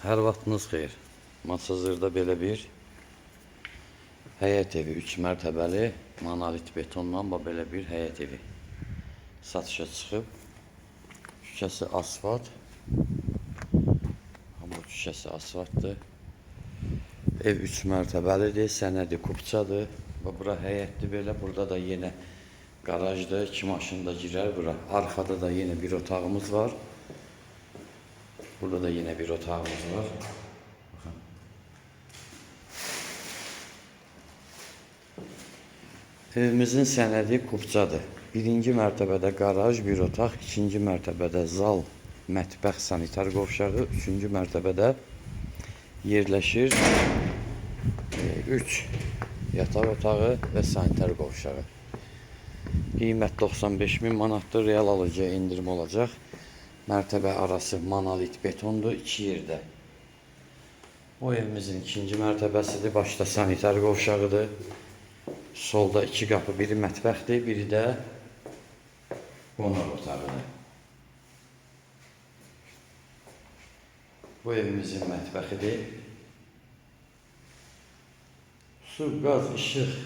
Hər vaxtınız xeyir. Masazırda belə bir həyət evi, 3 mərtəbəli monolit betondan belə bir həyət evi satışa çıxıb. Küçəsi asfalt. Amma küçəsi asfaltdır. Ev 3 mərtəbəlidir, sənədi kupçadır. Bura həyətdir belə. Burada da yenə qarajdır. 2 maşın da girər bura. Arxada da yenə bir otağımız var. Burada da yine bir otağımız var. Baxın. Evimizin sənədi kupçadır. Birinci mərtəbədə qaraj, bir otaq, ikinci mərtəbədə zal, mətbəx, sanitar qovşağı, üçüncü mərtəbədə yerləşir 3 yataq otağı və sanitar qovşağı. Qiymət 95 min manatdır. Real alıcıya endirim olacaq. Mərtəbə arası monolit betondur, iki yerdə. Bu evimizin ikinci mərtəbəsidir. Başda sanitar qovşağıdır. Solda iki qapı, biri mətbəxdir, biri də qonaq otağıdır. Bu evimizin mətbəxidir. Su, qaz, işıq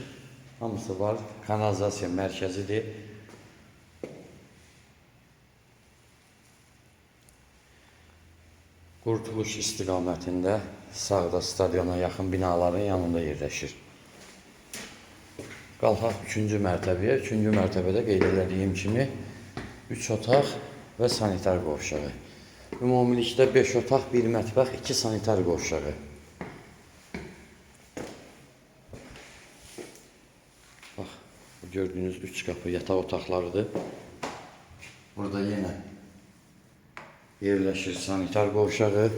hamısı var. Kanalizasiya mərkəzidir. Qurtuluş istiqamətində sağda stadiona yaxın binaların yanında yerləşir. Qalxaq 3-cü mərtəbəyə. 3-cü mərtəbədə qeyd elədiyim kimi 3 otaq və sanitar qovşağı. Ümumilikdə 5 otaq, 1 mətbəx, 2 sanitar qovşağı. Bax, bu gördüyünüz 3 qapı yataq otaqlarıdır. Burada yenə yerləşir sanitar qovşağı.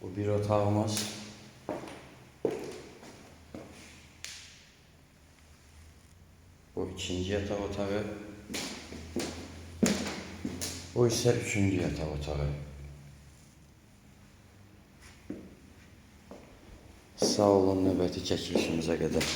Bu bir otağımız. Bu ikinci yataq otağı. Bu isə üçüncü yataq otağı. Sağ olun, növbəti çəkilişimizə qədər.